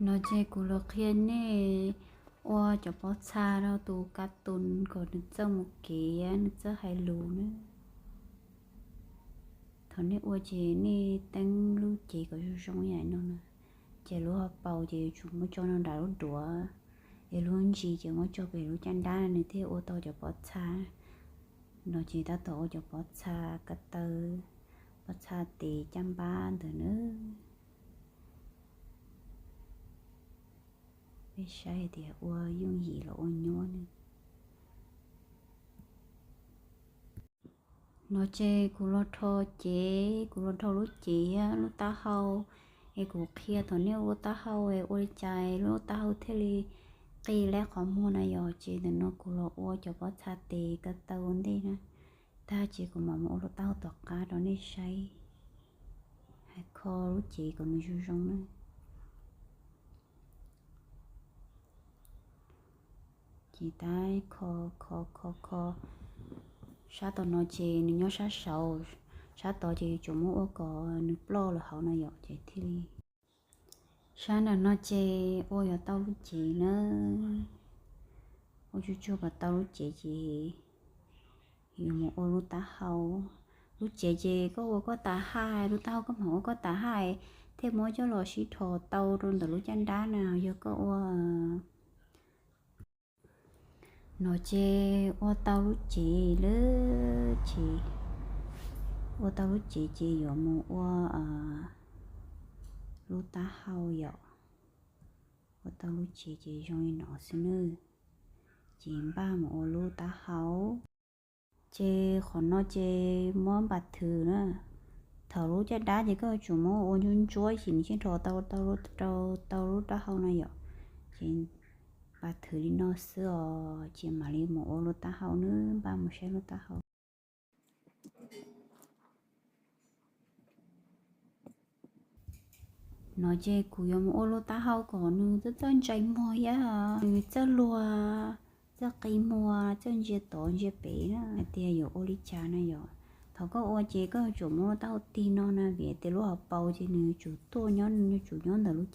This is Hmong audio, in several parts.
No ces kuv los qhia nej ua cov pob txha rau tus kab tus kom nws txawj mus kev, nws txawj hais lus na. Thaum nej ua ces nej teeb lub cev kom zoo zoo ib yam no na, ces lub hauv paus ces yuav tsum muab tso nram lub duav, es lub ntsis ces muab tso pem lub caj dab nws thiaj ua tau cov pob txha. No ces tab tom ua cov pob txha ko taw, pob txha tes caj npab ntawd na. Peb saib tias ua yooj yim los ua nyuaj ne. No ces kuv los rho cev, kuv los rho lub cev, lub taub hau, es kuv qhia thaum nej ua taub hau es ua li cas lub taub hau thiaj li qi lawm qhov muag na yom. Ces ntawm no kuv los ua cov pob txha tes ko taw ua ntej na, tag ces kuv mam mus ua lub taub hau tom qab rau nej saib, hais kho lub cev kom nws zoo zoo na. Ces tab kho kho kho kho, sab tom no ces nws nyob sab saud, sab tod ces yuav tsum muab ua kom nws ploj lawm hauv no yom, ces thiaj li. Sab nram no ces ua yuav tau lub cev na, ua tsuj tsuag kom tau lub cev ces yuav mus ua lub taub hau. Lub cev ces koj ua koj tas haj, lub taub hau koj mam ua koj tas haj, thiaj muab coj los sib rho tau rau ntawm lub caj dab na, yog koj ua. No ces ua tau lub cev lawm ces, ua tau lub cev ces yuav mus ua lub taub hau yom. Ua tau lub cev ces zoo li no xwb nawb. Ces npaj mus ua lub taub hau. Ces qhov no ces muab npas thwv na. Thaum lub caj dab ces koj yuav tsum muab ua ntsuab ntsuab ib sim nws thiaj rho tau, tau, tau lub taub hau no yom. Ces npas thwv li no xwb os, ces mam li mus ua lub taub hau nawb, npaj mus saib lub taub hau. No ces kuv yuav mus ua lub taub hau kom nws txawj txawj ntsais muag thiab nws txawj luag, txawj qi muag, txawj ntsia tod ntsia pem na, hais tias yuav ua li cas na yom. Thaum koj ua ces koj yuav tsum muab lub taub hau tig no na, vim tias lub hauv paus ces nws yuav tsum tuaj nyob, nws yuav tsum nyob ntawm lub,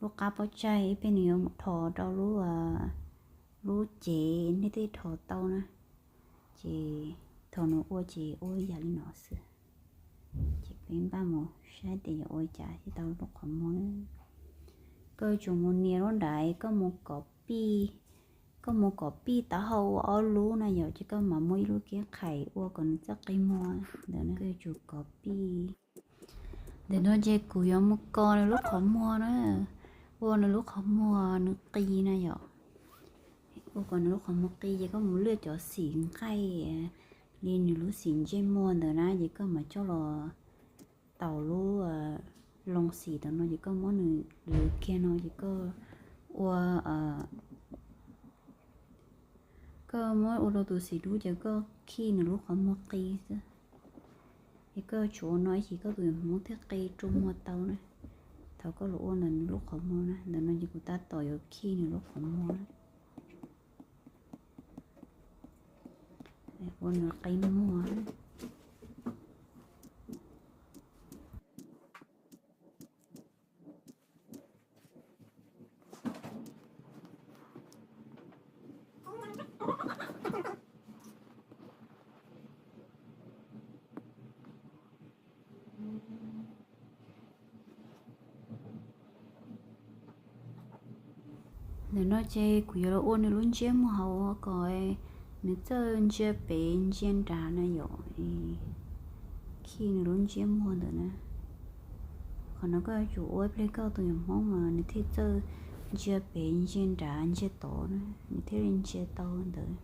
lub qab pob tsaig, peb nws yuav mus rho rau lub, lub cev nej thiaj rho tau na. Ces thaum nws ua ces ua ib yam li no xwb. Ces peb npaj mus saib tias yuav ua cas thiaj tau lub qhov muag na. Koj yuav tsum mus nias lub nrad, koj mus kov pij, koj mus kov pij taub hau ua ob lub na yom, ces koj mam muab ib lub kiab qhais ua kom nws txawj qi muag ntawd na, koj yuav tsum kov pij. Ntawm no ces kuv yuav mus kov nws lub qhov muag na, ua nws lub qhov muag nws qi na yom. Ua kom nws lub qhov muag qi ces koj mus lwaj cov xim nqaij li nws lub xim ntsej muag ntawd na, ces koj mam coj los taus lub loo xim tam no ces koj muab nws lwv kiag no ces koj ua, koj muab ua rau tus xim dub ces koj khij nws lub qhov muag qi xwb. Es koj tshuav ua no ib chim koj tus hmoov thiaj qi rua muag tau na. Thaum koj los ua ntawm nws lub qhov muag na, ntawm no ces kuv tab tom yuav khij nws lub qhov muag na. Ua nws qi muag. Ntawm no ces kuv yuav los ua nws lub ntsiab muag hauv kom nws txawj ntsia pem ntsia nrad na yom. Khij nws lub ntsiab muag ntawd na. Qhov no koj yuav tsum ua ib pliag koj tus hmoov mas nws thiaj txawj ntsia pem ntsia nrad ntsia tod na, nws thiaj li ntsia tau ntawd.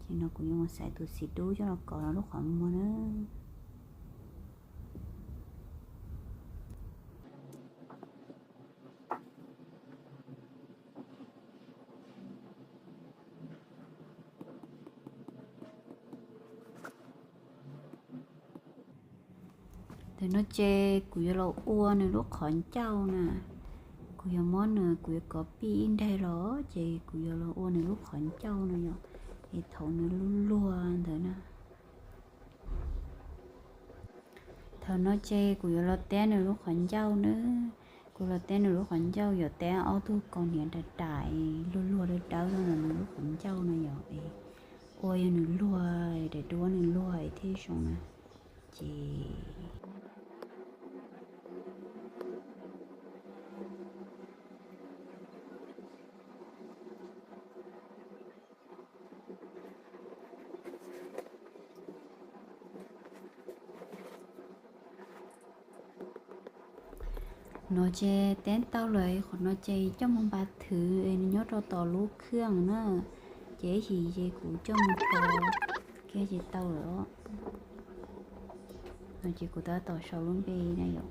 Ces no kuv yuav mus xaiv tus xim dub coj los kov lub qhov muag na. Ntawm no ces kuv yuav los ua nws lub qhov ncauj na. Kuv yuav muab nws, kuv yuav kov pij ib nraig los ces kuv yuav los ua nws lub qhov ncauj no yom. Es thaum nws luag luag ntawd na. Thaum no ces kuv yuav los teb nws lub qhov ncauj na. Kuv los teb nws lub qhov ncauj, yog teb ob tug kaus hniav dam dam luag luag dawb dawb no, nws lub qhov ncauj no yog ua yog nws luag, daim duab nws luag thiab zoo na. Ces no ces teb tau lawm, qhov no ces coj mus npa thwv es nws nyob rau tom lub khwj na. Ces ib chim ces kuv coj mus rho kiag ces tau lawm. No ces kuv tab tom sau lub npe na yom,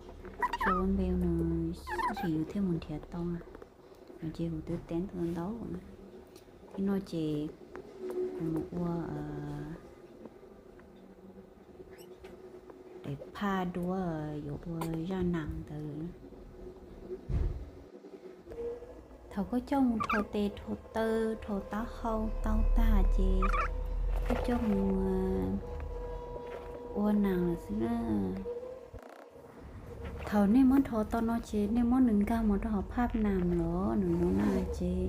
sau lub npe nws, ib chim yus thiaj mus nrhiav tau na. No ces kuv twb teb tau ntau na. Thiab no ces kuv mus ua daim phaj duab yuav ua zaj nam ntawd. Thaum koj coj mus rho tes rho taw rho taub hau tau tag ces koj coj mus ua nam lawm xwb na. Thaum nej muab rho tau no ces nej muab nws nkag mus rau hauv phaj nam los nws no na ces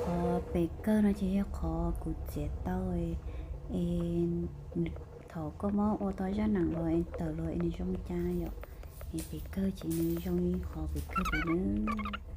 qhov pem kawg no ces yog qhov kuv txiav tau es thaum koj muab ua tau zaj nam los es tawm los es nws zoo cas yom. Es pem kawg ces nws zoo li qhov pem kawg pem nawb.